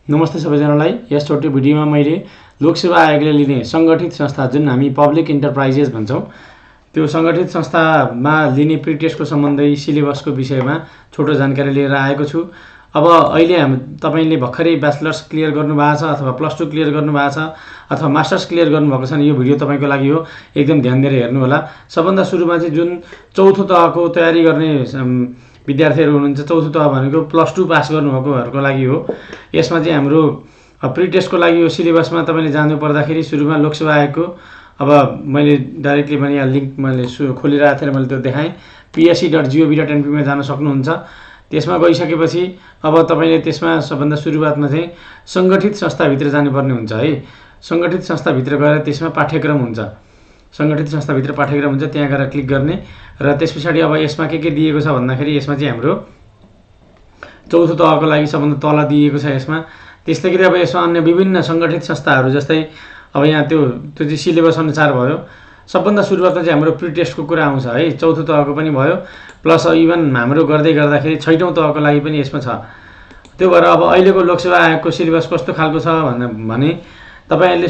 नमस्ते सबैजनालाई। यस छोटो भिडियोमा मैले लोकसेवा आयोगले लिने संगठित संस्था जुन हामी पब्लिक इन्टरप्राइजेस भन्छौं त्यो संगठित संस्थामा लिने प्रिटेस्टको सम्बन्धी सिलेबसको विषयमा छोटो जानकारी लिएर आएको छु। अब अहिले तपाईले भर्खरै ब्याचलर्स क्लियर गर्नुभएको छ अथवा प्लस 2 क्लियर गर्नुभएको छ अथवा मास्टर्स क्लियर गर्नुभएको छ भने यो भिडियो तपाईको लागि हो। एकदम ध्यान दिएर हेर्नु होला। सबभन्दा सुरुमा चाहिँ जुन चौथो तहको तयारी गर्ने विद्यार्थीहरु हुनुहुन्छ, चौथो तह भनेको प्लस 2 पास गर्नुभएकोहरुको लागि हो। यसमा चाहिँ हाम्रो प्रिटेस्टको लागि यो सिलेबसमा तपाईले जान्नु पर्दाखेरि सुरुमा लोकसेवा आयोगको अब मैले डाइरेक्टली भने यहाँ लिंक मैले खोलिरहेको थिएँ, मैले त्यो देखाएँ। psc.gov.np मा जान सक्नुहुन्छ। त्यसमा गइसकेपछि अब तपाईले त्यसमा सबभन्दा सुरुवातमा चाहिँ संगठित संस्था भित्र जानुपर्ने हुन्छ है। संगठित संस्था भित्र गएर त्यसमा पाठ्यक्रम हुन्छ। संगठित संस्था भित्र पाठ्यक्रम हुन्छ, त्यहाँ गएर क्लिक गर्ने र त्यसपछि अब यसमा के दिएको छ भन्दाखेरि यसमा चाहिँ हाम्रो चौथो तहको लागि सबभन्दा तल दिएको छ यसमा। त्यस्तैगरी अब यसमा अन्य विभिन्न संगठित संस्थाहरू जस्तै अब यहाँ त्यो चाहिँ सिलेबस अनुसार भयो। सबभन्दा सुरुवातमा चाहिँ हाम्रो प्रिटेस्टको कुरा आउँछ है। चौथो तहको पनि भयो प्लस इभन हाम्रो गर्दै गर्दाखेरि छैटौं तहको लागि पनि यसमा छ। त्यो भएर अब अहिलेको लोकसेवा आयोगको सिलेबस कस्तो खालको छ भने तपाईहरुले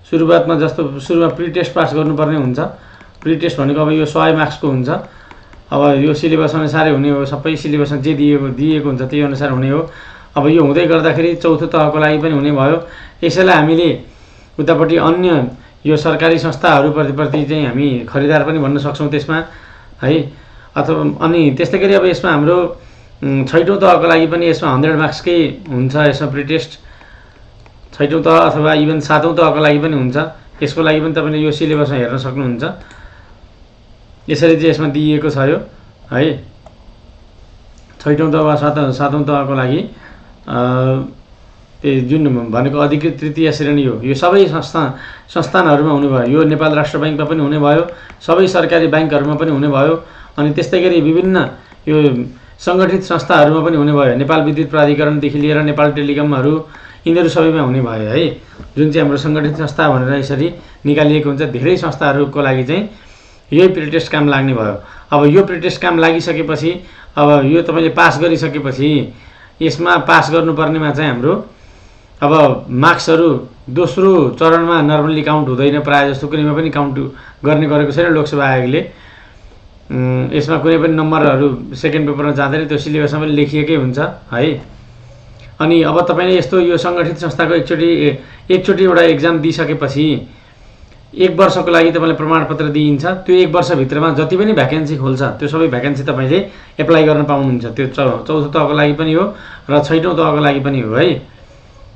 सुरुवातमा जस्तो सुरुमा प्रिटेस्ट पास गर्नुपर्ने हुन्छ। प्रिटेस्ट भनेको अब यो 100 मार्क्सको हुन्छ। अब यो सिलेबस अनुसारै हुने हो। सबै सिलेबसमा जे दिएको हुन्छ त्यही अनुसार हुने हो। अब यो हुँदै गर्दाखेरि चौथो तहको लागि पनि हुने भयो। यसैलाई हामीले उतापट्टि अन्य यो सरकारी संस्थाहरू प्रति चाहिँ हामी खरिदार पनि भन्न सक्छौं त्यसमा है। अथवा अनि त्यस्तैगरी अब यसमा हाम्रो छैटौं तहको लागि पनि यसमा 100 मार्क्सकै हुन्छ। यसमा प्रिटेस्ट छैटौं तह अथवा इभन सातौं तहको लागि पनि हुन्छ। यसको लागि पनि तपाईले यो सिलेबसमा हेर्न सक्नुहुन्छ। यसरी चाहिँ यसमा दिएको छ यो है। छैटौं तह वा सातौं तहको लागि जुन भनेको अधिकृत तृतीय श्रेणी हो। यो सबै संस्थानहरुमा हुने भयो। यो नेपाल राष्ट्र बैंकमा पनि हुने भयो, सबै सरकारी बैंकहरुमा पनि हुने भयो। अनि त्यस्तैगरी विभिन्न यो संगठित संस्थाहरुमा पनि हुने भयो। नेपाल विद्युत प्राधिकरणदेखि लिएर नेपाल टेलिकमहरु यिनीहरु सबैमा हुने भयो है। जुन चाहिँ हाम्रो संगठित संस्था भनेर यसरी निकालिएको हुन्छ। धेरै संस्थाहरुको लागि चाहिँ यही प्रिटेस्ट काम लाग्ने भयो। अब यो प्रिटेस्ट काम लागिसकेपछि अब यो तपाईले पास गरिसकेपछि यसमा पास गर्नुपर्नेमा चाहिँ हाम्रो अब मार्क्सहरु दोस्रो चरणमा नर्मली काउन्ट हुँदैन। प्राय जस्तो कुनैमा पनि काउन्ट गर्ने गरेको छैन लोकसेवा आयोगले। यसमा कुनै पनि नम्बरहरु सेकेन्ड पेपरमा जाँदैन, त्यो सिलेबसमा पनि लेखिएकै हुन्छ है। अनि अब तपाईले यस्तो यो संगठित संस्थाको एकचोटी एउटा एक्जाम दिइसकेपछि 1 वर्षको लागि तपाईलाई प्रमाणपत्र दिइन्छ। त्यो 1 वर्ष भित्रमा जति पनि भ्याकेन्सी खोल्छ त्यो सबै भ्याकेन्सी तपाईले एप्लाई गर्न पाउनुहुन्छ। त्यो चौथो तहको लागि पनि हो र छैटौं तहको लागि पनि हो है।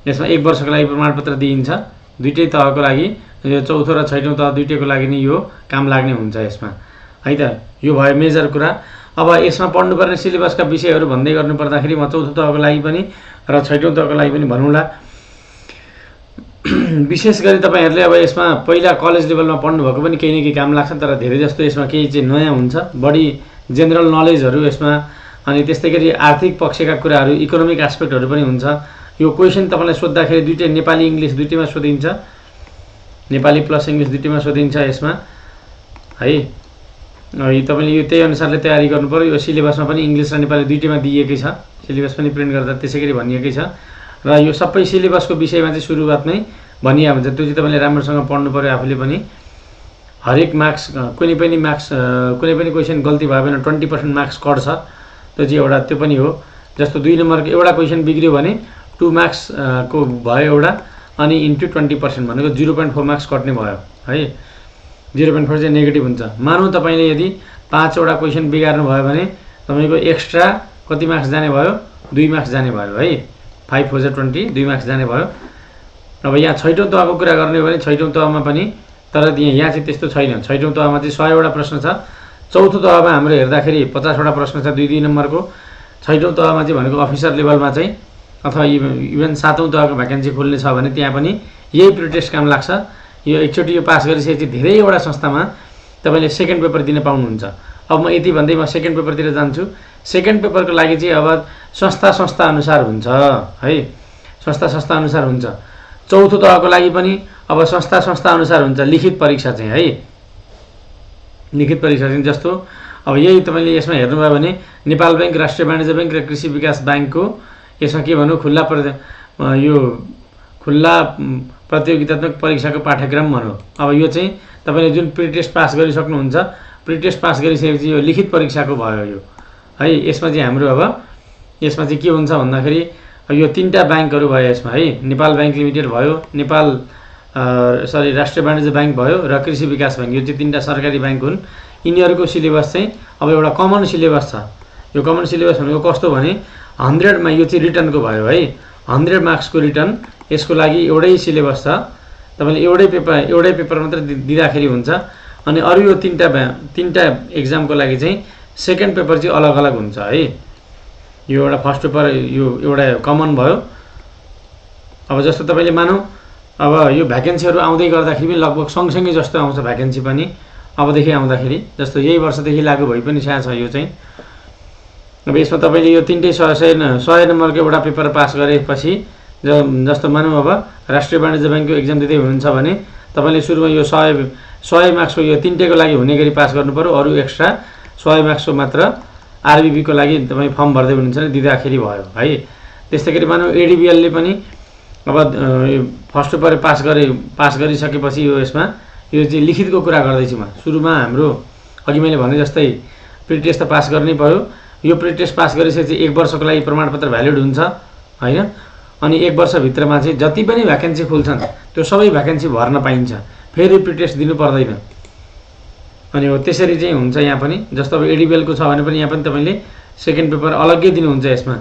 यसमा 1 वर्षको लागि प्रमाणपत्र दिइन्छ। दुईटै तहको लागि, यो चौथो र छैटौं तह दुईटैको लागि नै यो काम लाग्ने हुन्छ यसमा है त। यो भयो मेजर कुरा। अब यसमा पढ्नुपर्ने सिलेबसका विषयहरू भन्दै गर्नु पर्दाखेरि म चौथो तहको लागि पनि र छैटौं तहको लागि पनि भनौँला। विशेष गरी तपाईहरुले अब यसमा पहिला कलेज लेभलमा पढ्नु भएको पनि केही न केही काम लाग्छ, तर धेरै जस्तो यसमा केही चाहिँ नयाँ हुन्छ। बढी जेनरल नलेजहरु यसमा, अनि त्यस्तैगरी आर्थिक पक्षका कुराहरु, इकोनोमिक एस्पेक्टहरु पनि हुन्छ। यो क्वेशन तपाईलाई सोध्दाखेरि दुईटै नेपाली इंग्लिश दुईटैमा सोधिन्छ। नेपाली प्लस इंग्लिश दुईटैमा सोधिन्छ यसमा है। तपाईले यो त्यही अनुसारले तयारी गर्नुपर्यो। यो सिलेबसमा पनि इंग्लिश र नेपाली दुईटैमा दिएकै छ। सिलेबस पनि प्रिन्ट गर्दा त्यसैगरी भनिएकै छ र यो सबै सिलेबसको विषयमा चाहिँ सुरुवातमै भनिया हुन्छ। त्यो चाहिँ तपाईले राम्रोसँग पढ्नु पर्यो आफूले पनि। हरेक मार्क्स कुनै पनि क्वेशन गल्ती भयो भने 20% मार्क्स कट छ। त्यो चाहिँ एउटा त्यो पनि हो। जस्तो 2 नम्बरको एउटा क्वेशन बिग्रियो भने 2 मार्क्स को भयो एउटा, अनि इन्टु 20% भनेको 0.4 मार्क्स कट्ने भयो है। 0.4 चाहिँ नेगेटिभ हुन्छ। मानौं तपाईले यदि 5 वटा क्वेशन बिगार्नु भयो भने तपाईको एक्स्ट्रा कति मार्क्स जाने भयो? 2 मार्क्स जाने भयो है। 5 4 जा 20, 2 मार्क्स जाने भयो। अब यहाँ छैटौं तहको कुरा गर्ने हो भने छैटौं तहमा पनि, तर यहाँ चाहिँ त्यस्तो छैन। छैटौं तहमा चाहिँ 100 वटा प्रश्न छ। चौथो तहमा हाम्रो हेर्दाखेरि 50 वटा प्रश्न छ 2 नम्बरको। छैटौं तहमा चाहिँ भनेको अफिसर लेभलमा चाहिँ अथवा इभन सातौं तहको भ्याकेन्सी खोल्ने छ भने त्यहाँ पनि यही प्रिटेस्ट काम लाग्छ। यो एकचोटी यो पास गरिसकेपछि धेरैवटा संस्थामा तपाईले सेकेन्ड पेपर दिन पाउनुहुन्छ। अब म यति भन्दै म सेकेन्ड पेपरतिर जान्छु। सेकेन्ड पेपरको लागि चाहिँ अब संस्था अनुसार हुन्छ है। संस्था अनुसार हुन्छ। चौथो तहको लागि पनि अब संस्था अनुसार हुन्छ लिखित परीक्षा चाहिँ है। लिखित परीक्षा चाहिँ जस्तो अब यही तपाईले यसमा हेर्नुभयो भने नेपाल बैंक, राष्ट्रिय वाणिज्य बैंक र कृषि विकास बैंकको यसमा के भनौँ यो खुल्ला प्रतियोगितात्मक परीक्षाको पाठ्यक्रम भनौँ। अब यो चाहिँ तपाईँले जुन प्री टेस्ट पास गरिसक्नुहुन्छ, प्री टेस्ट पास गरिसकेपछि यो लिखित परीक्षाको भयो यो है। यसमा चाहिँ हाम्रो अब यसमा चाहिँ के हुन्छ भन्दाखेरि यो 3टा ब्याङ्कहरू भयो यसमा है। नेपाल ब्याङ्क लिमिटेड भयो, राष्ट्रिय वाणिज्य ब्याङ्क भयो र कृषि विकास ब्याङ्क, यो चाहिँ 3टा सरकारी ब्याङ्क हुन्। यिनीहरूको सिलेबस चाहिँ अब एउटा कमन सिलेबस छ। यो कमन सिलेबस भनेको कस्तो भने 100मा यो चाहिँ रिटर्नको भयो है, 100 मार्क्सको रिटर्न। यसको लागि एउटै सिलेबस छ, तपाईँले एउटै पेपर मात्र दिँदाखेरि हुन्छ। अनि अरू यो 3टा एक्जामको लागि चाहिँ सेकेन्ड पेपर चाहिँ अलग अलग हुन्छ है। यो एउटा फर्स्ट पेपर यो एउटा कमन भयो। अब जस्तो तपाईँले मानौँ अब यो भ्याकेन्सीहरू आउँदै गर्दाखेरि पनि लगभग सँगसँगै जस्तो आउँछ भ्याकेन्सी पनि अबदेखि आउँदाखेरि, जस्तो यही वर्षदेखि लागू भइ पनि सकेको छ यो चाहिँ। अब यसमा तपाईँले यो 3टै 100 नम्बरको एउटा पेपर पास गरेपछि जस्तो मानौँ अब राष्ट्रिय वाणिज्य ब्याङ्कको एक्जाम दिँदै हुनुहुन्छ भने तपाईँले सुरुमा यो 100 मार्क्सको यो 3टैको लागि हुने गरी पास गर्नु पर्यो। अरू एक्स्ट्रा 100 मार्क्सको मात्र आरबिबीको लागि तपाईँ फर्म भर्दै हुनुहुन्छ भने दिँदाखेरि भयो है। त्यस्तै गरी मानौँ एडिबिएलले पनि अब फर्स्ट पेपर पास गरिसकेपछि यो यसमा यो चाहिँ लिखितको कुरा गर्दैछु म। सुरुमा हाम्रो अघि मैले भने जस्तै प्री टेस्ट त पास गर्नै पर्यो। यो प्री टेस्ट पास गरिसकेपछि 1 वर्षको लागि प्रमाणपत्र भ्यालिड हुन्छ होइन। अनि 1 वर्षभित्रमा चाहिँ जति पनि भ्याकेन्सी खुल्छन् त्यो सबै भ्याकेन्सी भर्न पाइन्छ, फेरि प्री टेस्ट दिनु पर्दैन। अनि हो त्यसरी चाहिँ हुन्छ यहाँ पनि। जस्तो अब एडिबिएलको छ भने पनि यहाँ पनि तपाईँले सेकेन्ड पेपर अलग्गै दिनुहुन्छ यसमा।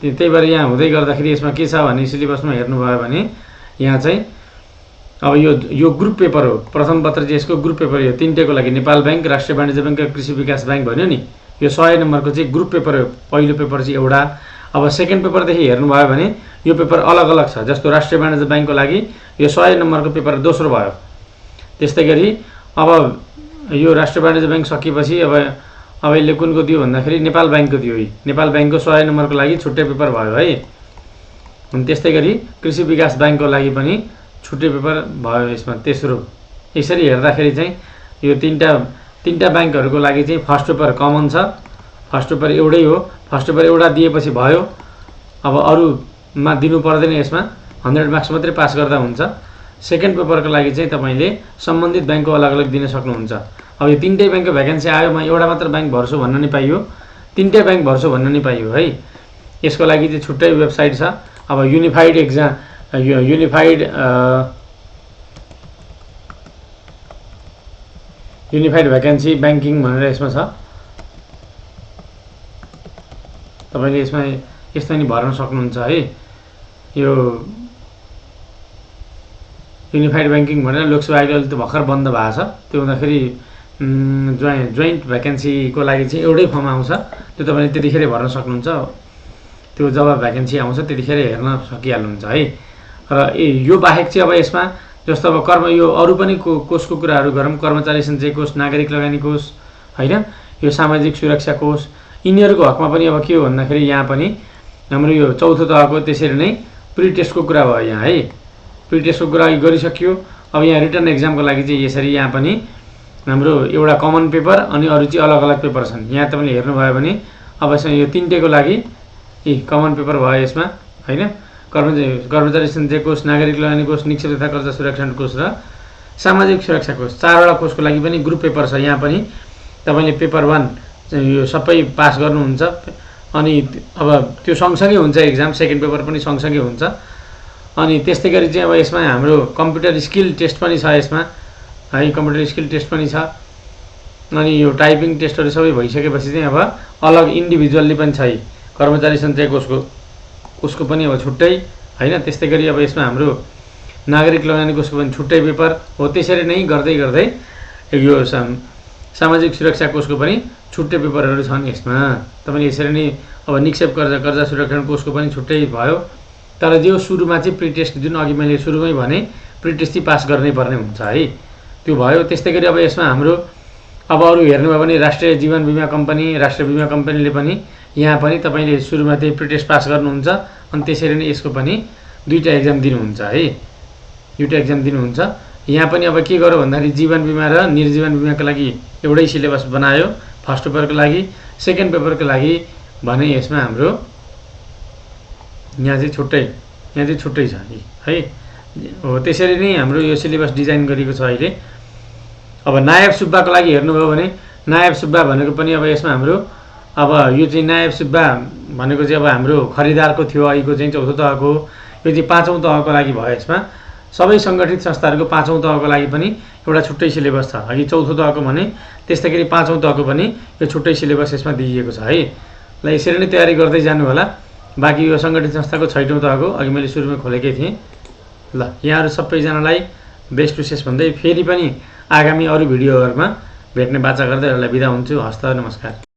त्यही भएर यहाँ हुँदै गर्दाखेरि यसमा के छ भने सिलेबसमा हेर्नुभयो भने यहाँ चाहिँ अब यो ग्रुप पेपर हो। प्रथम पत्र चाहिँ यसको ग्रुप पेपर हो। 3टैको लागि नेपाल ब्याङ्क, राष्ट्रिय वाणिज्य ब्याङ्क र कृषि विकास ब्याङ्क भन्यो नि, यो 100 नम्बरको चाहिँ ग्रुप पेपर हो। पहिलो पेपर चाहिँ एउटा। अब सेकेन्ड पेपरदेखि हेर्नुभयो भने यो पेपर अलग अलग छ। जस्तो राष्ट्रिय वाणिज्य ब्याङ्कको लागि यो 100 नम्बरको पेपर दोस्रो भयो। त्यस्तै गरी अब यो राष्ट्रिय वाणिज्य ब्याङ्क सकिएपछि अब यसले कुनको दियो भन्दाखेरि नेपाल ब्याङ्कको दियो। नेपाल ब्याङ्कको 100 नम्बरको लागि छुट्टै पेपर भयो है। अनि त्यस्तै गरी कृषि विकास ब्याङ्कको लागि पनि छुट्टै पेपर भयो यसमा तेस्रो। यसरी हेर्दाखेरि चाहिँ यो 3टा ब्याङ्कहरूको लागि चाहिँ फर्स्ट पेपर कमन छ। फर्स्ट पेपर एउटै हो। फर्स्ट पेपर एउटा दिएपछि भयो। अब अरूमा दिनु पर्दैन, यसमा 100 मार्क्स मात्रै पास गर्दा हुन्छ। सेकेन्ड पेपरको लागि चाहिँ तपाईँले सम्बन्धित ब्याङ्कको अलग अलग दिन सक्नुहुन्छ। अब यो 3टै ब्याङ्कको भ्याकेन्सी आयो, म एउटा मात्र ब्याङ्क भर्छु भन्न नि पाइयो, 3टै ब्याङ्क भर्छु भन्न नि पाइयो है। यसको लागि चाहिँ छुट्टै वेबसाइट छ। अब युनिफाइड भ्याकेन्सी ब्याङ्किङ भनेर यसमा छ। तपाईँले यसमा यस्तो नि भर्न सक्नुहुन्छ है। यो युनिफाइड ब्याङ्किङ भनेर लोकसेवा आयोगले त भर्खर बन्द भएको छ। त्यो हुँदाखेरि जोइन्ट भ्याकेन्सीको लागि चाहिँ एउटै फर्म आउँछ, त्यो तपाईँले त्यतिखेर भर्न सक्नुहुन्छ। त्यो जब भ्याकेन्सी आउँछ त्यतिखेर हेर्न सकिहाल्नुहुन्छ है। र यो बाहेक चाहिँ अब यसमा जस्तो अब यो अरू पनि कोषको कुराहरू गरौँ। कर्मचारी सञ्चय कोष, नागरिक लगानी कोष होइन, यो सामाजिक सुरक्षा कोष, यिनीहरूको हकमा पनि अब के हो भन्दाखेरि यहाँ पनि हाम्रो यो चौथो तहको त्यसरी नै प्री टेस्टको कुरा भयो यहाँ है। प्री टेस्टको कुरा गरिसकियो। अब यहाँ रिटर्न एक्जामको लागि चाहिँ यसरी यहाँ पनि हाम्रो एउटा कमन पेपर अनि अरू चाहिँ अलग अलग पेपर छन्। यहाँ तपाईँले हेर्नुभयो भने अब यो 3टैको लागि कमन पेपर भयो यसमा होइन। कर्मचारी सञ्चय कोष, नागरिक लगानी कोष, निक्षेप तथा कर्जा सुरक्षा कोष र सामाजिक सुरक्षा कोष, 4वटा कोषको लागि पनि ग्रुप पेपर छ। यहाँ पनि तपाईँले पेपर 1 यो सबै पास गर्नुहुन्छ। अनि अब त्यो सँगसँगै हुन्छ एक्जाम, सेकेन्ड पेपर पनि सँगसँगै हुन्छ। अनि त्यस्तै गरी चाहिँ अब यसमा हाम्रो कम्प्युटर स्किल टेस्ट पनि छ यसमा है। कम्प्युटर स्किल टेस्ट पनि छ। अनि यो टाइपिङ टेस्टहरू सबै भइसकेपछि चाहिँ अब अलग इन्डिभिजुअल्ली पनि छ। कर्मचारी सञ्चय कोषको उसको पनि अब छुट्टै होइन। त्यस्तै गरी अब यसमा हाम्रो नागरिक लगानी कोषको पनि छुट्टै पेपर हो। त्यसरी नै गर्दै गर्दै यो सामाजिक सुरक्षा कोषको पनि छुट्टै पेपरहरू छन् यसमा। तपाईँले यसरी नै अब निक्षेप कर्जा सुरक्षा कोषको पनि छुट्टै भयो। तर जो सुरुमा चाहिँ प्री टेस्ट जुन अघि मैले सुरुमै भने प्री टेस्ट चाहिँ पास गर्नै पर्ने हुन्छ है, त्यो भयो। त्यस्तै गरी अब यसमा हाम्रो अब अरू हेर्नुभयो भने राष्ट्रिय जीवन बिमा कम्पनी, राष्ट्रिय बिमा कम्पनीले पनि यहाँ पनि तपाईँले सुरुमा चाहिँ प्री टेस्ट पास गर्नुहुन्छ। अनि त्यसरी नै यसको पनि 2टा एक्जाम दिनुहुन्छ है, 2टा एक्जाम दिनुहुन्छ। यहाँ पनि अब के गर्यो भन्दाखेरि जीवन बिमा र निर्जीवन बिमाको लागि एउटै सिलेबस बनायो फर्स्ट पेपरको लागि। सेकेन्ड पेपरको लागि भने यसमा हाम्रो यहाँ चाहिँ छुट्टै छ है। हो त्यसरी नै हाम्रो यो सिलेबस डिजाइन गरिएको छ अहिले। अब नायब सुब्बाको लागि हेर्नुभयो भने नायब सुब्बा भनेको पनि अब यसमा हाम्रो अब यो चाहिँ नायब सुब्बा भनेको चाहिँ अब हाम्रो खरिदारको थियो, अहिलेको चाहिँ चौथो तहको, यो चाहिँ पाँचौँ तहको लागि भयो। यसमा सबै सङ्गठित संस्थाहरूको पाँचौँ तहको लागि पनि एउटा छुट्टै सिलेबस छ। अघि चौथो तहको भने त्यस्तै गरी पाँचौँ तहको पनि यो छुट्टै सिलेबस यसमा दिइएको छ है। ल यसरी नै तयारी गर्दै जानु होला। बाँकी यो सङ्गठित संस्थाको 6औँ तहको अघि मैले सुरुमै खोलेकै थिएँ। ल यहाँहरू सबैजनालाई बेस्ट विशेष भन्दै फेरि पनि आगामी अरू भिडियोहरूमा भेट्ने बाचा गर्दै यसलाई बिदा हुन्छु। हस्त नमस्कार।